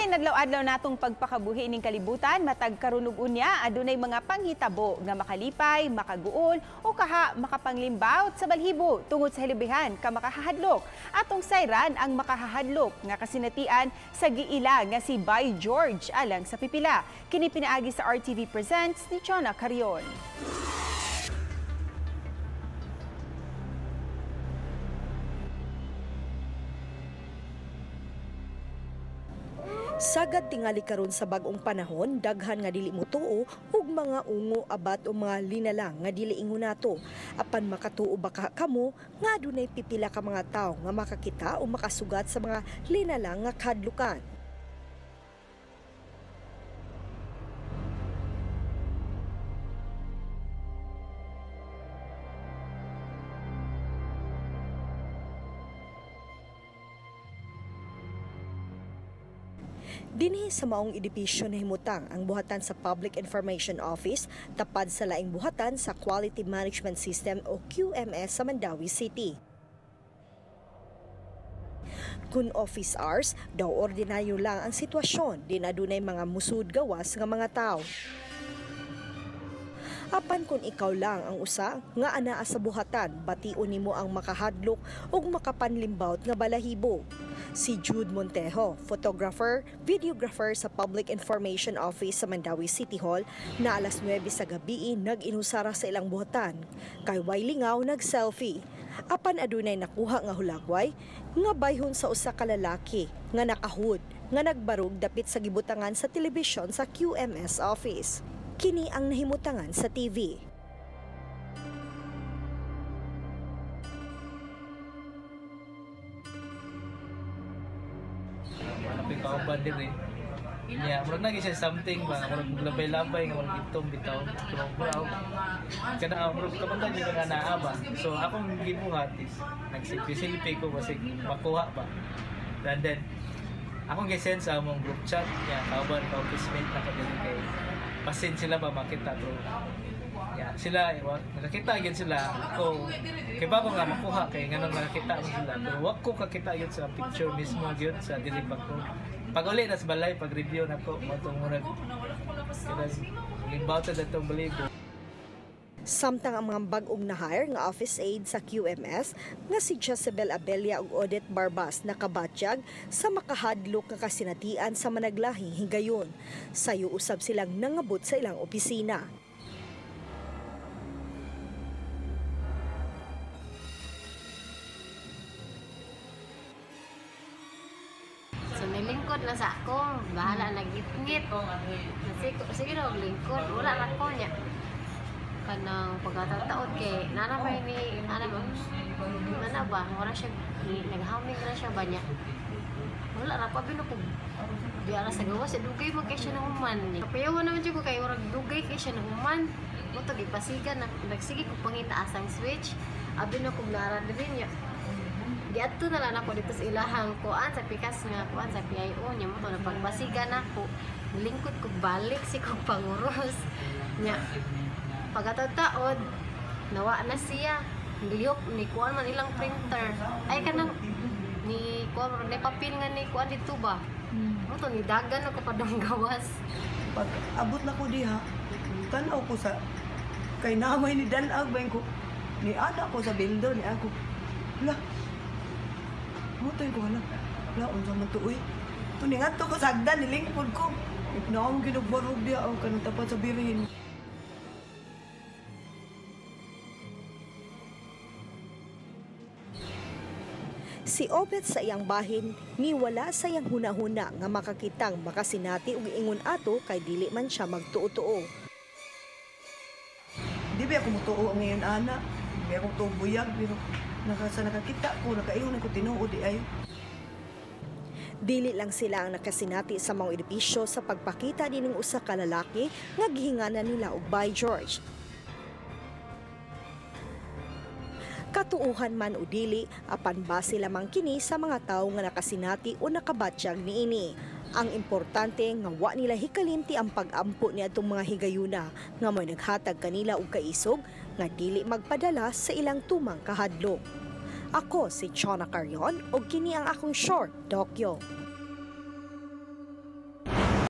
Basin adlaw-adlaw natong pagpakabuhi ning kalibutan, matag karon ug unya adunay mga panghitabo nga makalipay, makaguol o kaha makapanglimbaot sa balhibo tungod sa hilabihan ka makahahadlok. Atong sayran ang makahahadlok nga kasinatian sa giila nga si Bay George alang sa pipila. Kini pinaagi sa RTV Presents ni Chona Carion. Sagad tingali karon sa bag-ong panahon, daghan nga dili motuo ug mga ungo abat o mga linalang nga dili ingon nato. Apan makatuo ba ka kamo nga adunay pipila ka mga tawo nga makakita o makasugat sa mga linalang nga kadlukan. Dinhi sa maong edipisyo na himutang ang buhatan sa Public Information Office tapad sa laing buhatan sa Quality Management System o QMS sa Mandaue City. Kun office hours, daw ordinaryo lang ang sitwasyon, di na dunay mga musud gawas nga mga tao. Apan kung ikaw lang ang usa nga anaa sa buhatan, bation nimo ang makahadlok ug makapanlimbawt nga balahibo. Si Jude Montejo, photographer, videographer sa Public Information Office sa Mandaue City Hall, na alas 9 sa gabi nag-inusara sa ilang buhatan. Kay way lingaw nag-selfie. Apan adunay nakuha nga hulagway nga bayhon sa usa ka lalaki nga nakahood nga nagbarog dapit sa gibutangan sa telebisyon sa QMS office. Kini ang nahimutangan sa TV. Wala pa kauban diri. Nya, murag nagi siya something ba, murag labay-labay nga murag itom bitaw. Pero kana murag kabantay jud nga naa ba. So akong gibuhat is nagsilpi-silpi ko basig makuha ba. And then akong gi-send sa among group chat nya kauban ka office mate na ko diri kay pasin sila ba makita bro. Ya, sila nakakita gyud sila ako kay bago nga makuha kay nganong nakakita man sila pero wa ko kakita gyud sa picture mismo gyud sa dili pa ko. Pag uli na sa balay pag review nako mo tong murag limbaw ta datong balibo. Samtang ang mga bag-ong na-hire nga office aide sa QMS nga si Jezebel Abella ug Odette Barbas nakabatyag sa makahadlok nga kasinatian sa managlahing higayon. Sayo usab silang nangabot sa ilang opisina. So nilingkod na sa ako, bahala na gitngit. Sige na lingkod, wala na ko niya. Kanang pagkatataot kay nana pa ni ana ba nana ba wala siya naghaming na siya ba niya wala ra pa bino ko di ara sa gawas dugay man kay siya nahuman kapayawan naman jud ko kay murag dugay kay siya nahuman mo to gipasigan nagsige ko pangita asang switch abi na ko nara diri niya giadto na lang ako dito sa ilahang kuan sa pikas nga kuan sa PIO niya mo to napagpasigan ako lingkod ko balik si kog panguros niya. Pagkatataod, nawa na siya. Nilihok, ni kuan man ilang printer. Ay, kanang, ni kuan, ni papel nga ni kuan dito ba? Mo to, ni dagan ako pa dong gawas. Pag abot na ko diha, tanaw ko sa, kay namay ni Danag, bayin ko, ni ana ko sa bildo, ni ako, hala, mutoy ko, hala, hala, unsa man to, uy. Ito, ni ngadto ko sa hagdan, nilingkod ko. Naong ginugbarog diha, ang kanang tapat sa birihin. Si Obet sa iyang bahin, niwala sa iyang hunahuna nga makakitang makasinati og ingon ato kay dili man siya magtuo-tuo. Di ba ako mutuo ngayon, ana? Di ba ako mutuo buyag? Pero sa nakakita ko, nakaingon ko tinuo di ay. Dili lang sila ang nakasinati sa mga edipisyo sa pagpakita din ng usa ka lalaki nga gihinganan nila og Bay George. Katuuhan man o dili, apan base lamang kini sa mga tawo nga nakasinati o nakabatyag niini. Ang importante nga wa nila hikalimti ang pag-ampo niadtong mga higayuna nga mo'y naghatag kanila og kaisog nga dili magpadala sa ilang tumang kahadlok. Ako si Chona Carion ug kini ang akong short dokyo.